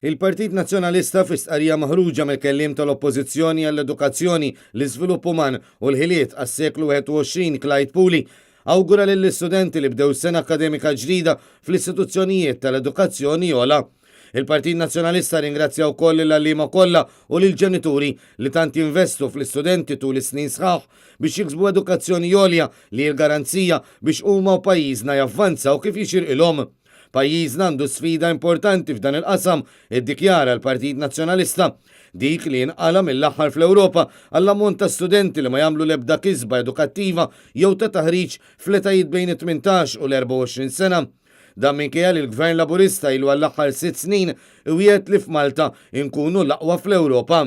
Il-Partit Nazzjonalista fi stqarrija maħruġa mill-Kelliem tal-Oppożizzjoni għall-Edukazzjoni, l-Iżvilupp Uman u l-Ħiliet għas-Seklu 21 Clyde Puli awgura lill-istudenti li bdew sena akkademika ġdida fl-istituzzjonijiet tal-edukazzjoni ogħla. Il-Partit Nazzjonalista ringrazzja wkoll lill-għalliema kollha u lill-ġenituri li tant jinvestu fl-istudenti tul is-snin sħaħ biex jiksbu edukazzjoni għolja li hi l-garanzija biex huma u pajjiżna javvanzaw kif jixirqilhom. Pajjiżna għandu sfida importanti f'dan il-qasam, iddikjara l-Partit Nazzjonalista. Dik li jinqala' mill-aħħar fl-Ewropa għall-ammont ta' studenti li ma jagħmlu l-ebda kisba edukattiva jew ta' taħriġ fl-etajiet bejn it-18 u l-24 sena. Dan minkejja li l-Gvern Laburista ilu għall-aħħar sitt snin iwiegħed li f'Malta nkunu l-aqwa fl-Ewropa.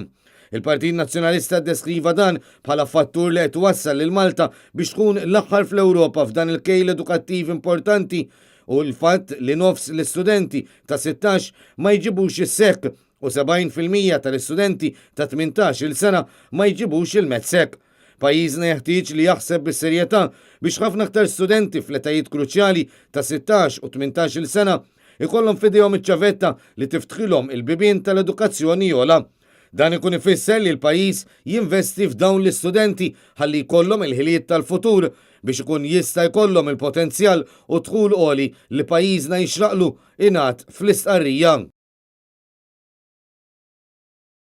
Il-Partit Nazzjonalista ddeskriva dan bħala fattur li qed iwassal lil Malta biex tkun l-aħħar fl-Ewropa f'dan il-kejl edukattiv importanti u l-fatt li nofs l-istudenti ta' 16 ma jġibux is-SEC u 70% tal-istudenti ta' 18-il sena ma jġibux il-MATSEC. Pajjiżna jeħtieġ li jaħseb bis-serjetà biex ħafna aktar studenti fl-etajiet kruċjali ta' 16 u 18-il sena jkollhom f'idejhom iċ-ċavetta li tiftħilhom il-bibien tal-edukazzjoni ogħla. Dan ikun ifisser li l-pajjiż jinvesti f'dawn l-istudenti ħalli jkollhom il-ħiliet tal-futur biex ikun jista' jkollhom il-potenzjal u dħul għoli li pajjiżna jixraqlu, ingħad fl-istqarrija.